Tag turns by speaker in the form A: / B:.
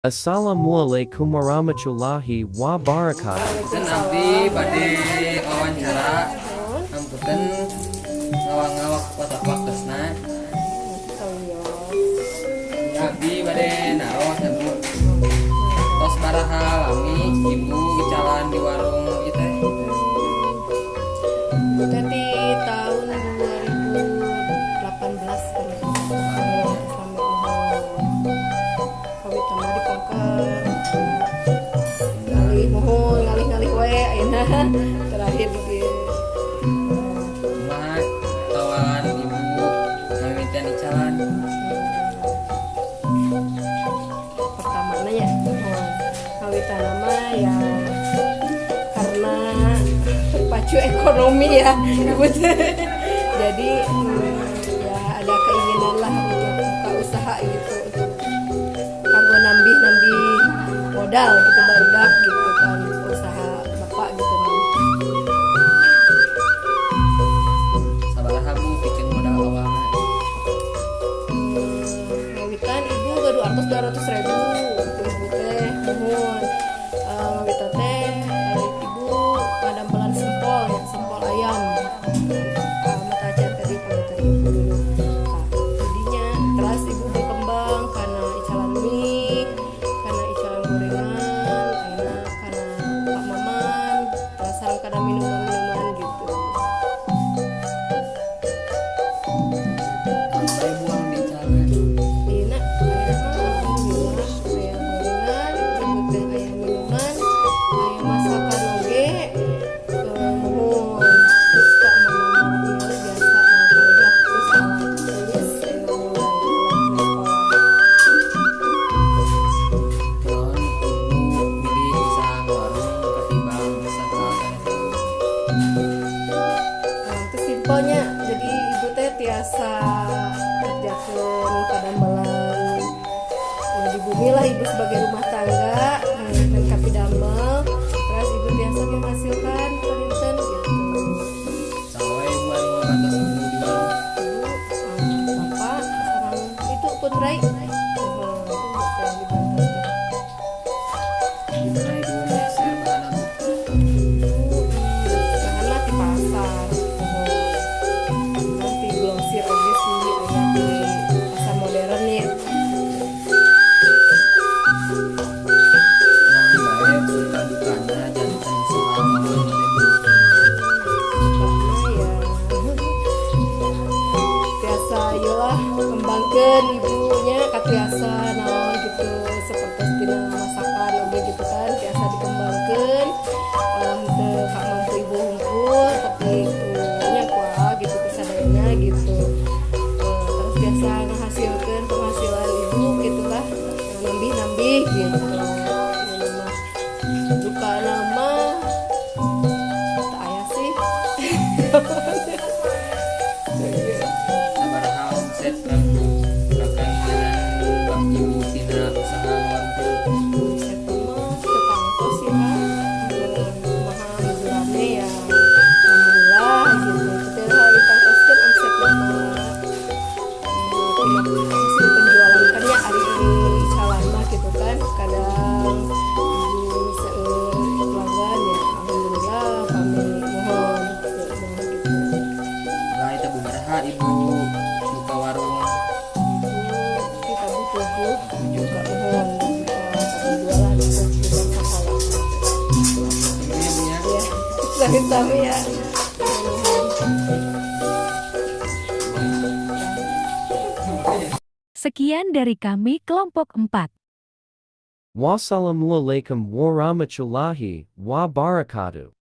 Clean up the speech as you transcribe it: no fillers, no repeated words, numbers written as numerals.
A: Assalamualaikum warahmatullahi wabarakatuh.
B: Punten, abdi bade wawancara. Hampunten ngawangel waktosna. Abdi bade naros ya, Bu. Tos baraha lami Ibu icalan di warung ieu teh?
C: Itu di tahun 2018 kan sampai kawit mah di pengker ngalih, muhun ngalih-ngalih we, ayeuna terakhir di dieu.
B: Kumaha awalan Ibu ngamimitian icalan?
C: Pertama nanya, muhun kawitan mah ya karena terpacu ekonomi ya, Ibu teh. Jadi ya ada keinginan lah untuk buka usaha gitu, untuk kanggo nambih-nambih modal gitu, barudak gitu kan, usaha bapak gitu nih.
B: Sabaraha, Bu, pikeun modal awalna?
C: Ngawitan ibu gaduh artos 200 ribu gitu ibu teh, muhun. Ngawitan teh ibu ngadampelan sempol ya, sempol ayam. Mata ajar tadi kawitan ibu dulu. Nah, jadinya terus ibu berkembang karena icalan mie, karena icalan gorengan, ayeuna karena Pak Maman, terus sareng kana minuman-minuman gitu.
B: Naon bae, Bu, anu diicalna?
C: Ayeuna ayeuna mah alhamdulillah aya gorengan, ibu teh, aya minuman, aya masakan oge, muhun. Terus ka mama ieu biasa barangkali lah, terus alat tulis ayeuna mulai alat tulis sekolah.
B: Naon Ibu milih usaha warung ketimbang usaha sanes?
C: Nah, itu simpelnya, jadi ibu teh tiasa kerjakeun padamelan ya, di bumi lah ibu sebagai rumah tangga dan kapidamel, terus ibu biasa menghasilkan panginten gitu.
B: Saha wae, Bu, anu ngabantos Ibu di warung?
C: Ibu, bapak sareng itu pun rai, muhun itu teh dibantos teh.
B: Di mana Ibu meser bahanna, Bu?
C: Ibu bahan mah di pasar, muhun, nanti grosir oge sih aya di pasar modern ya.
B: Naon bae suka dukana janten usaha warung teh, Bu?
C: Karena ya biasa iyalah kembangkeun ibunya katiasa naon gitu, seperti tina masakan oge gitu kan biasa dikembangkeun. Henteu ka mampu ibu hungkul, tapi ku nya kuah gitu kesadayana gitu. Terus biasa menghasilkan penghasilan ibu gitu lah, nambih-nambih gitu. Ini mah dukana mah teu aya sih.
B: Sabaraha omset kakangginan Ibu tina usaha warung teh, Bu?
C: Omset mah teu tangtos sih, Pak. Kumaha nuju rame ya alhamdulillah gitu, teu ditangtoskeun omset mah. Tina hasil penjualan kan ya, ari icalan mah gitu kan, kadang ibu seueur pelanggan ya alhamdulillah, pami muhun teu mah gitu.
B: Lah eta, Bu, baraha Ibu buka warung?
C: Ibu kita bu tujuh juga, muhun, buka tahun dua lah gitu, buka sakola.
B: Sebelumnya, Bu, ya.
C: Ya, sami-sami ya.
D: Sekian dari kami kelompok 4.
A: Wassalamualaikum warahmatullahi wabarakatuh.